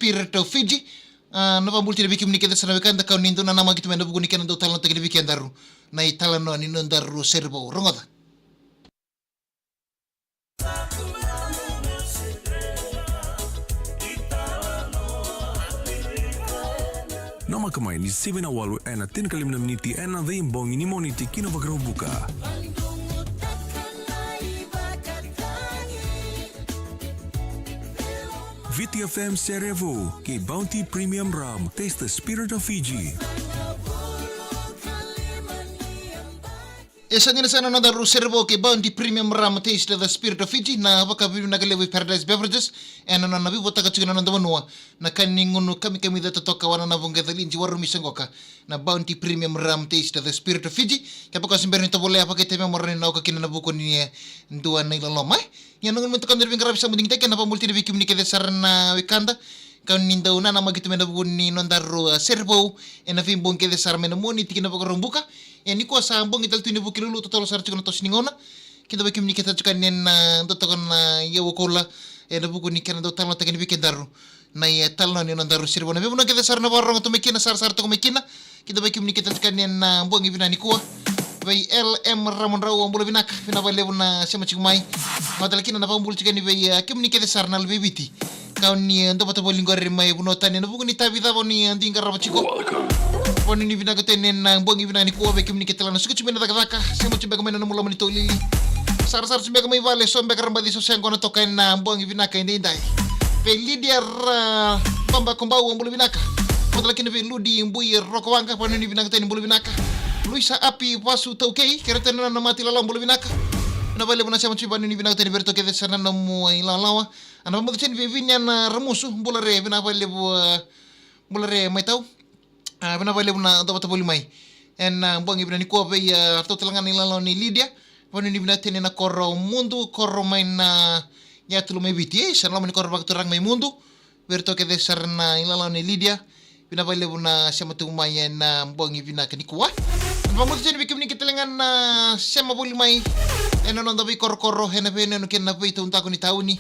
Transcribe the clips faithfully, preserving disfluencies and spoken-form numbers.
Spirit of Fiji. A, na vakabula tiko vei kemuni kece sara na wekada, kau ni dua na namaki tu mai na vuku ni kena dau talanoataki na vikedaru na italanoa ni nodaru sere vou. Rogoca. Namaka mai ni sivi na walu ena tinikalima na miniti ena veibogi ni Moniti ki na Vakaraubuka. Viti F M Sere Vou kei Bounty Premium Rum. Taste the spirit of Fiji. E sa dina sara na nodaru sere vou kei Bounty Premium Rum, Taste the Spirit of Fiji, na vakavinavinaka levu i Paradise Beverages ena nona veivuataka tiko na noda vanua na ka ni gunu kamikamica totoka, wana na vuqe calidi warumi se qoka na Bounty Premium Rum, Taste the Spirit of Fiji. Kevaka o se bera ni tovolea, vakaitavi me mora ni na oka kina na vuku ni, e, dua na iloloma. Ia na gauna me toka na veiqaravi sa mu digitaki, na vakabula tiko vei kemuni kece sara na wekada, kau ni dau nanamaki tu mai na vuku ni nodaru, a, sere vou ena veibogi kece sara mai na Moniti ki na Vakaraubuka. E, nikua sa bogi tale tu ni Vukelulu, totolo sara tiko na toso ni gauna. Kidavaki kemuni kece tiko ni na, a, dua toka na iyau koula ena vuku ni kena dau talanoataki ni vikedaru na italanoa ni nodaru sere vou. Na veivanua kece sara na vakarorogo tu mai kina, sarasara toka mai kina. Kidavaki kemuni kece tiko ni na, a, bogi vinaka nikua. Vei L M Ramodrau, a, bula vinaka, vinaka vakalevu na sema tiko mai. Vata kina na vakabula tiko ni vei, a, kemuni kece sara na luve i Viti, kau ni, e, dua vata voli qori mai vanua tani ena vuku ni tavi cava ni, e, dui qarava tiko. Vakanuinui vinaka tu ena bogi vinaka nikua vei kemuni kece tale na suka tiko mai na cakacaka, sema tiko beka mai na nomu loma ni taulili, sarasara tiko beka mai vale, so beka ra baci so se qona toka ena bogi vinaka edaidai. Vei Lidia Ra-, Baba Kobau, a, bula vinaka. Vata kina vei Ludi Bui Rokowaqa, vakanuinui vinaka tu ena bula vinaka. Luisa Api Vasu Taukei, kere tu ena nona mati lala, bula vinaka. Vinaka vakalevu na sema tiko, vakanuinui vinaka tu ena vei iratou kece sara na nomu ilawalawa. A, na vakabula tiko ni vei Viniana Ramusu, bula re, vinaka vakalevu, a, bula re mai tau. A, vinaka vakalevu na dua vata voli mai ena, a, bogi vinaka nikua vei, a, ratou tale ga na ilawalawa nei Lidia. Vakanuinui vinaka tu ena koro Mudu, koro mai na yatu loma i Viti, e, sa na loma ni koro vakaturaga mai Mudu. Vei iratou kece sara na ilawalawa nei Lidia. Vinaka vakalevu na sema tu mai ena bogi vinaka nikua. Vakamuta tiko yani vei kemuni kece tale ga na sema voli mai ena noda veikorokoro, ena veiyanuyanu kei na veitaudaku ni tauni.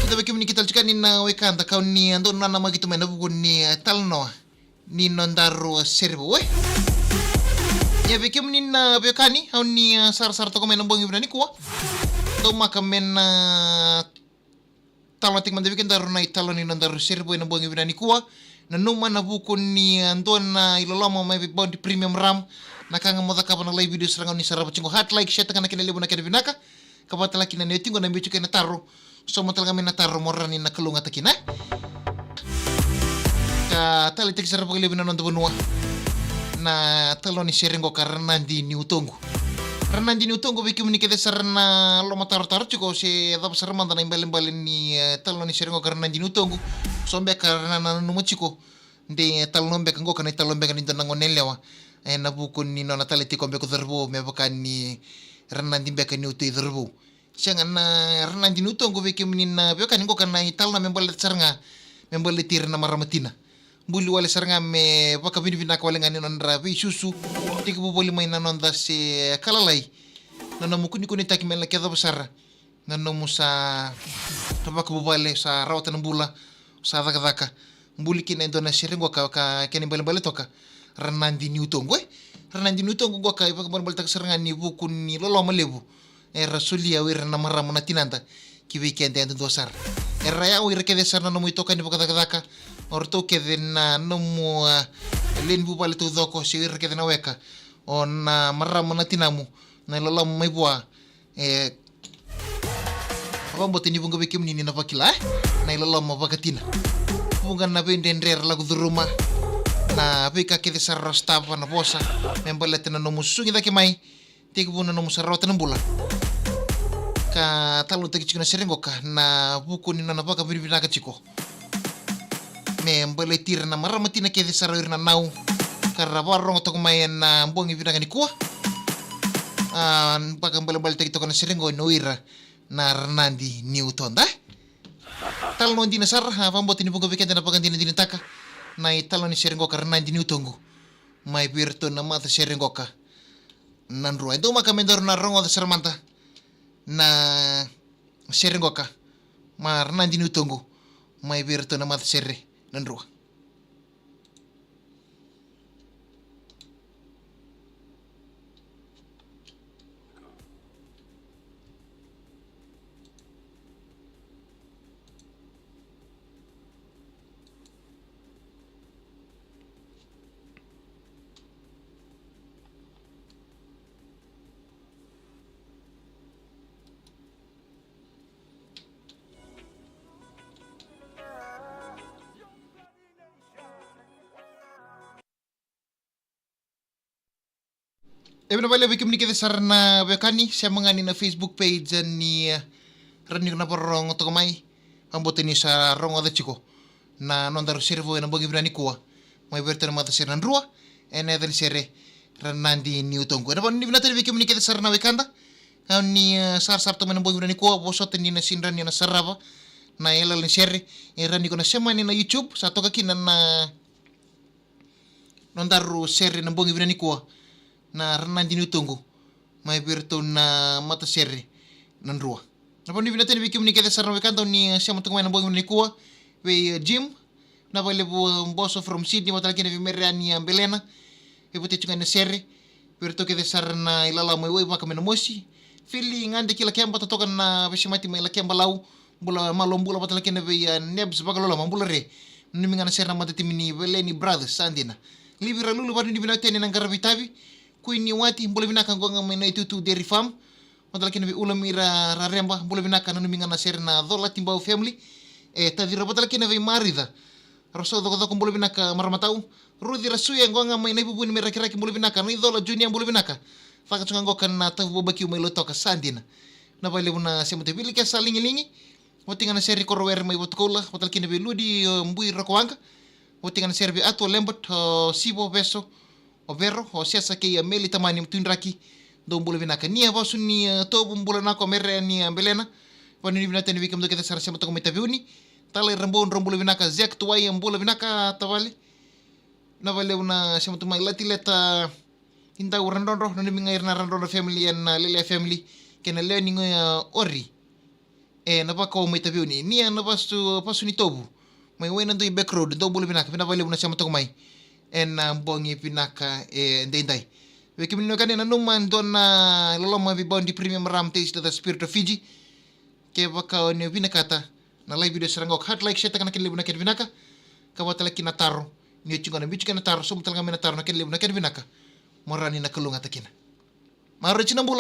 Kidavaki kemuni kece tale tiko yani na wekada, kau ni, a, dau nanamaki tu mai na vuku ni, a, talanoa ni nodaru sere vou, e. Ia vei kemuni na veiwekani, au ni, a, sarasara toka mai na bogi vinaka nikua. Daumaka me na talanoataki mada vei kedaru na italanoa ni nodaru sere vou ena bogi vinaka nikua. Nanuma na vuku ni, a, dua na iloloma mai vei Bounty Premium Rum. Na ka ga mo cakava na live video sara ga ni sarava tiko qo, heart, like, share taka na kena levu na kena vinaka. Ka vata tale kina ni oti qo na biu tiko ena taro. Sauma tale ga mai na taro mo rawa ni na kalougata kina. Ka taleitaki sara vakalevu na noda vanua na italanoa ni sere qo ka Ranadi ni Utoqu. Ranadi ni Utoqu, vei kemuni kece sara na lomatarotaro tiko se cava sara mada na ibalebale ni, e, italanoa ni sere qo ka Ranadi ni Utoqu. So beka ra na nanuma tiko de italanoa beka qo ka na italanoa beka ni dua na gone yalewa ena vuku ni nona taleitaki koya beka o cauravou, me vaka ni Ranadi beka ni uto i cauravou. Sega, na Ranadi ni Utoqu, vei kemuni na veiwekani, qo ka na italanoa me baleta sara ga, me baleti ira na marama tina. Buli wale sara ga me vakavinavinaka wale ga ni nodra veisusu. Tekivu voli mai na noda se ka lalai, na nomu kunikunitaki me laki yacova sara na nomu sa vakavuvale, sa rawata na bula, sa cakacaka. Buli kina e dua na sere qo ka, ka kena ibalebale toka Ranadi ni Utoqu, e. Ranadi ni Utoqu qo ka ivakabalebaletaka sara ga ni vuku ni loloma levu era solia o ira na marama na tinada ki vei keda yadudua sara. Era yawa ira kece sara na nomu itokani vakacakacaka, o ratou kece na nomu, a, lewe ni vuvale taucoko, se o ira kece na weka, o na marama na tinamu, na iloloma mai vua. E, vakabauta ni vuqa vei kemuni ni na vakila, e, na iloloma vakatina. Vuqa na veidredre era lako curuma, na veika kece sara ra sotava, na vosa me baleta na nomu susugi cake mai, tekivu na nomu sa rawata na bula. Ka talanoataki tiko na sere qo ka na vuku ni nona vakavinavinaka tiko me baleti ira na marama tina kece sara o ira na nau ka ra vakarorogo toka mai ena bogi vinaka nikua. A, vakaibalebaletaki toka na sere qo ena o ira na Ranadi ni Utoda. Talanoa dina sara, a, vakabauta ni vuqa vei keda na vakadinadinataka na italanoa ni sere qo ka Ranadi ni Utoqu mai vei iratou na matasere qo ka na drua. E daumaka me daru na rogoca sara mada na sere qo ka, mai Ranadi ni Utoqu, mai vei iratou na matasere na drua. E vinaka vakalevu vei kemuni kece sara na veiwekani, sema ga ni na Facebook page ni, eh, rawa ni ko na vakarorogo toka mai. Vakabauta ni sa rogoca tiko na nodaru sere vou ena bogi vinaka nikua mai vei iratou na matasere na drua ena yaca ni sere Ranadi ni Utoqu. Ena vakanuinui vinaka tale vei kemuni kece sara na wekada, ka ni, eh, sarasara toka mai na bogi vinaka nikua, vosota ni na sega ni na sarava na yalayala ni sere, e rawa ni ko na sema ni na YouTube, sa toka kina na nodaru sere na bogi vinaka nikua, na Ranadi ni Utoqu mai vei iratou na matasere na drua. Na vakanuinui vinaka tale vei kemuni kece sara na wekada ni sema toka mai na bogi vinaka nikua, vei, eh, Jim, vinaka vakalevu, eh, Boso from Sydney, vata kei na vei Mereani, eh, Belena, e vata tiko ga na sere vei iratou kece sara na ilala mai Waivaka mai na mosi. Fili Gade ki Lakeba, totoka na veisemati mai Lakeba Lau, bula, malo bula vata kei na vei, eh, Nebs Vakaloloma, bula re. Nanumi ga na sere na mata timi ni Veleni Brothers, sa dina. Livi Ralulu, vakanuinui vinaka tale na qaravi tavi. Kuini Wati, bula vinaka, qo ga mai na Itutu Dairy Farm. Vata kei na vei Ulamira Rareba, bula vinaka, nanumi ga na sere na Cola Tibau family. E, Tacira, vata kei na vei Marica Rosau Cokocoko, bula vinaka marama tau. Ruci Rasuya, qo ga mai na ivuvuni mai Rakiraki, bula vinaka. Na iCola Junior, bula vinaka. Caka tu ga qo ka na Tavu Babakiu mai Lautoka, sa dina. Vinaka vakalevu na sema tale. Vili Kesa Ligiligi, oti ga na sere Korowere mai Vatukoula, vata kei na vei Ludi, eh, Bui Rokowaqa. Oti ga na sere vei Atu, o Lebot, o Sivo, Veso, o Vero, o Sesa kei Ameli Tamani Tuidraki. Dou bula vinaka. Nia Vasu ni, eh, Tovu, bula vinaka. O Mere ni, eh, Belena. Vakanuinui vinaka tale vei kemudou kece sara sema toka mai Taveuni. Talai Rabou, drau bula vinaka. Zek Tuwai, bula vinaka tavale. Vinaka vakalevu na sema tu mai. Lati Leta, Idau Radrodro, nanumi ga ira na Radrodro family, ena Lelea family kei na Leoni, eh, Ori. E, na Vakau mai Taveuni. Nia na Vasu, Vasu ni Tovu mai Wainadui Back Road, dou bula vinaka, vinaka vakalevu na sema toka mai ena bogi vinaka edaidai. Vei kemuni na wekani, nanuma e dua na loloma vei Bounty Premium Rum, Taste the Spirit of Fiji. Kevaka o ni vinakata na live video sara ga qo, heart, like, share taka na kena levu na kena vinaka. Ka vata kei na taro, ni oti qo na biuti kei na taro, sobu tale ga mai na taro, na kena levu na kena vinaka, mo rawa ni na kalougata kina. Maroroi na bula.